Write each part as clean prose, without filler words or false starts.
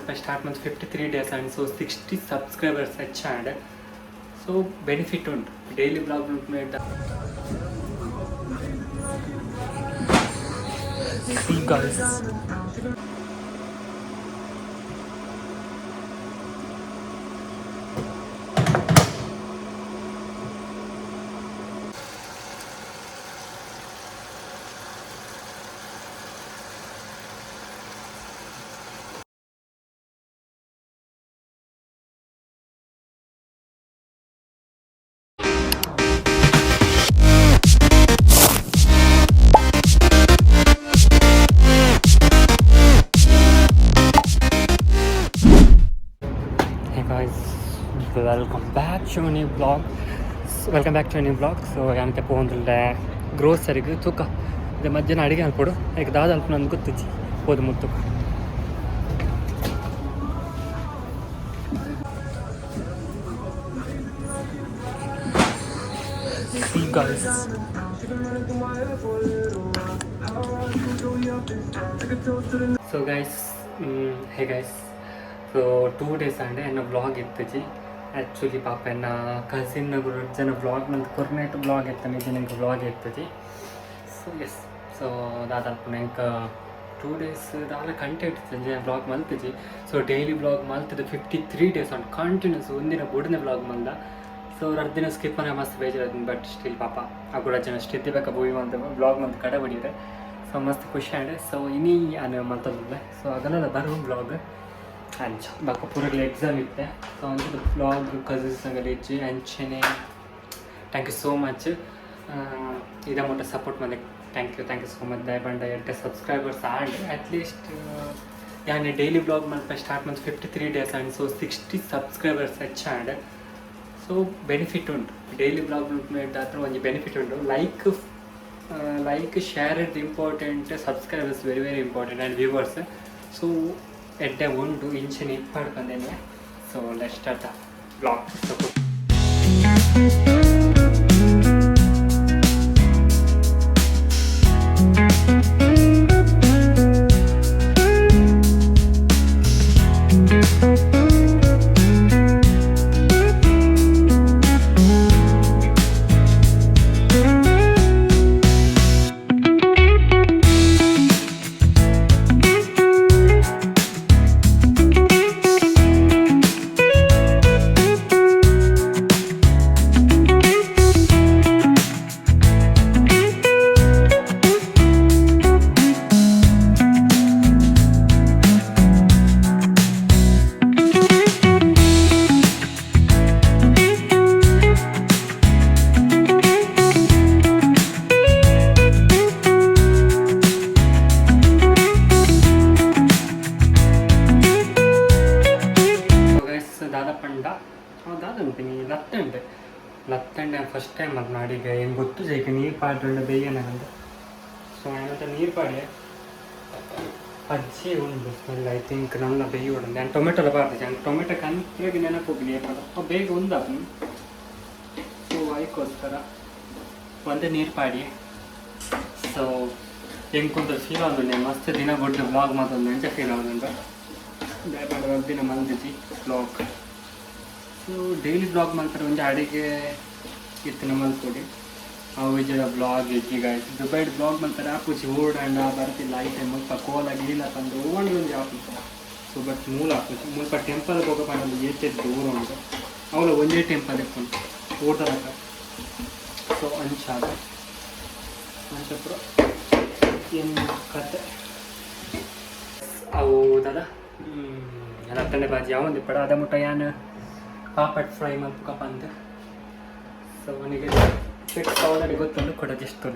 ಮಲ್ಪೆ start ಮಂತ್ 53 days and so 60 subscribers ಹೆಚ್ಚಾಂಡ್. So benefit ಉಂಟು daily blog. See guys. Hey guys, welcome back to a new vlog. So, welcome back to a new vlog. So ಯಾನತೆ ಪೋಂದುಲ್ಲೆ ಗ್ರೋಸರಿಗೆ ತೂಕ ಇದು ಮಧ್ಯಾಹ್ನ ಅಡುಗೆ ಅನ್ಕೊಡು ಈಗ ದಾದ ಅಲ್ಪ ನಂದು ಗೊತ್ತಿಜ್ಜಿ ಪೋದು ಮುತ್ತುಕ. See guys. So guys, hey guys, so 2 days and ಎನ್ನ ವ್ಲಾಗ್ ಇತ್ತಜಿ. ಆ್ಯಕ್ಚುಲಿ ಪಾಪ ಎನ್ನ ಕಸಿನ್ ಜನ ವ್ಲಾಗ್ ನಂದು ಕೊರ್ನೆಟ್ ವ್ಲಾಗ್ ಇತ್ತ ನಿಜ ನಂಗೆ ವ್ಲಾಗ್ ಇತ್ತಜಿ. ಸೊ ಎಸ್, ಸೊ ದಾದಲ್ಪುನ ಎಂಕ್ 2 ಡೇಸ್ ದಾಲ ಕಂಟೆಂಟ್ ಇತ್ತಂಜೆ ವ್ಲಾಗ್ ಮಲ್ತಜಿ. ಸೊ ಡೈಲಿ ವ್ಲಾಗ್ ಮಲ್ತದ 53 ಡೇಸ್ ಆ್ಯಂಡ್ ಕಂಟಿನ್ಯೂಸ್ ಒಂದಿನ ಬುಡನೆ ವ್ಲಾಗ್ ಮಲ್ದ. ಸೊ ಅರ್ಧ ದಿನ ಸ್ಕಿಪ್ ಅಂದ್ರೆ ಮಸ್ತ್ ಬೇಜಾರಾಯ್ತು. ಬಟ್ ಸ್ಟಿಲ್ ಪಾಪ ಆ ಕೂಡ ಜನ ಸ್ಟಿಲ್ ಬೇಕಾ ಭೂಮಿ ಮಂತ್ ವ್ಲಾಗ್ ಮಂತ್ ಕಡೆ ಹೊಡಿದ್ರೆ. ಸೊ ಮಸ್ತ್ ಖುಷಿ ಆಂಡ್ ಸೊ ಇನಿ ಆನ್ ಮಲ್ತೊಂದುಲ್ಲೆ. ಸೊ ಅಗಲೆಲ್ಲ ಬರು ವ್ಲಾಗ್ ಅಂಚ ಬೊಕ್ಕ ಪೂರಗ್ಲ ಎಕ್ಸಾಮ್ ಇತ್ತೆ. ಸೊ ಅಂಚದ ವ್ಲಾಗ್ ಕಸಿನ್ಸ್ ಇಜ್ಜಿ ಅಂಚೆನೆ. Thank you so much ಇದ ಮುಟ್ಟ ಸಪೋರ್ಟ್ ಮಲ್ಲೆ. Thank you, thank you so much. ದಯಪಂಡ ಎಡ್ಡೆ ಸಬ್ಸ್ಕ್ರೈಬರ್ಸ್ ಆಂಡ್ ಅಟ್ಲೀಸ್ಟ್ ಯಾನ್ ಡೈಲಿ ಬ್ಲಾಗ್ ಮಲ್ಪ ಸ್ಟಾರ್ಟ್ ಮಂತ್ 53 days and so 60 subscribers ಹೆಚ್ಚಾಂಡ್. So benefit ಉಂಟು ಡೈಲಿ ಬ್ಲಾಗ್ ಹತ್ರ ಒಂಜಿ ಬೆನಿಫಿಟ್ ಉಂಟು. Like share it important, subscribers very very important and viewers. So ಎಡ್ಡೆ ಉಂಟು ಇಂಚಿನ ಇಪ್ಪಾಡ್ ಬಂದೇನೆ. So let start the vlog. So guys, ದಾದ ಪಂಡ ಅವು ದಾದ ಅಂತೀನಿ ಲತ್ತಂಡೆ ಲತ್ತಂಡೆ ಫಸ್ಟ್ ಟೈಮ್ ಅದು ನಾಡೀಗ ಏನು ಗೊತ್ತು ಜೈಕ ನೀರು ಪಾಡ್ರಂಡ ಬೇಯನ ಅಂತ. ಸೊ ಏನಂತ ನೀರು ಪಾಡಿ ಅಜ್ಜಿ ಉಂಡು ಸ್ಮೆಲ್ I think ನನ್ನ ಬೇಯಿ ಉಂಡು. ನಾನು ಟೊಮೆಟೊ ಎಲ್ಲ ಬಾರ್ದು ನಾನು ಟೊಮೆಟೊ ಕಂತ್ರೆಗೆ ನೆನಪು ನೀರು ಬೇಗ ಉಂದ. ಸೊ ಅದಕ್ಕೋಸ್ಕರ ಒಂದೇ ನೀರು ಪಾಡಿ. ಸೊ ಎಂಕೊಂತ ಫೀಲ್ ಆಗುಂಡೆ ಮಸ್ತ್ ದಿನ ಬುಡ್ದು ವ್ಲಾಗ್ ಮಾತೊಂದು ಎಂಚ ಫೀಲ್ ಆಗುಂಡು ದಯಪಾಡ ದಿನ ಮಲ್ದಿಜಿ ವ್ಲಾಗ್. ಸೊ ಡೈಲಿ ವ್ಲಾಗ್ ಮಲ್ಪರೆ ಒಂಜಿ ಅಡಿಗೆ ಇತ್ತಿನ ಮಲ್ಪೊಡಿ ಅವು ಇಜ್ಜಡ ವ್ಲಾಗ್ ಇಜ್ಜಿ ಗಾಯ್ಸ್. ದುಬೈಡ್ ವ್ಲಾಗ್ ಮಲ್ಪರೆ ಆಪುಜಿ ಓಡಂಡ ಬರ್ತಿಲ್ಲ ಐಟಮ್ ಮುಲ್ಪ ಕೋಲ ಗೀಲ ಪಂದ್ ಓಂಡ ಒಂಜಿ ಆಪುಜಿ. ಸೊ ಬಟ್ ಮೂಲ ಆಪುಜಿ ಮುಲ್ಪ ಟೆಂಪಲ್ ಹೋಗ ಪಂಡ ಏತೆ ದೂರ ಉಂಟು ಅವಳ ಒಂಜೇ ಟೆಂಪಲ್ ಇಪ್ಪುಂಡು ಓಡದಕ. ಸೊ ಅಂಚಾದ ಅಂಚಪುರ ಏನು ಕತೆ ಅವು ದಾದ ಲತ್ತಂಡೆ ಬಾಜಿ ಯಾವೊಂದು ಇಪ್ಪಡ ಅದ ಮುಟ್ಟ ಯಾನ್ ಪಾಪಡ್ ಫ್ರೈ ಮಲ್ಪುಕ ಪಂದ್. ಸೊ ಅವನಿಗೆ ಫಿಕ್ಸ್ ಆಲ್ರೆಡಿ ಗೊತ್ತುಂಡು ಕೊಡ ಜಸ್ಟ್.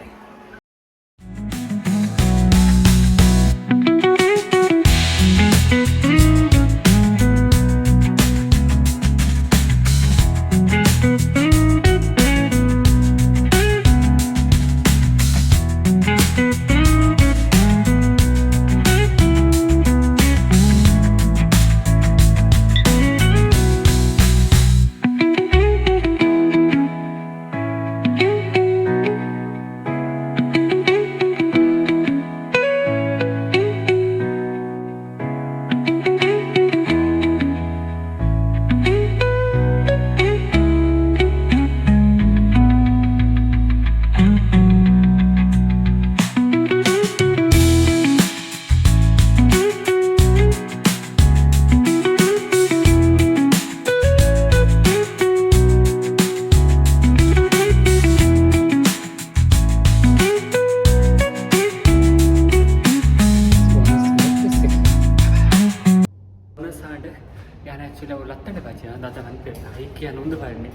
ಐಕೆ ಒಂದು ಪಾಡ್ನಿ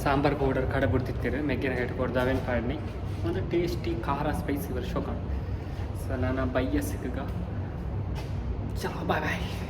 ಸಾಂಬಾರ್ ಪೌಡರ್ ಕಡೆ ಬಿಡ್ತಿತ್ತೀರಿ ಮೆಗ್ಗಿನ ಕೈಟ್ ಕೊಡ್ದು ಅವೇನು ಪಾಡ್ನಿ. ಒಂದು ಟೇಸ್ಟಿ, ಖಾರ, ಸ್ಪೈಸಿ ವರ್ಷ. ಸೊ ನಾನು ಬಯ್ಯ ಸಿಕ್ಕ. ಚಲೋ, ಬಾಯ್ ಬಾಯ್.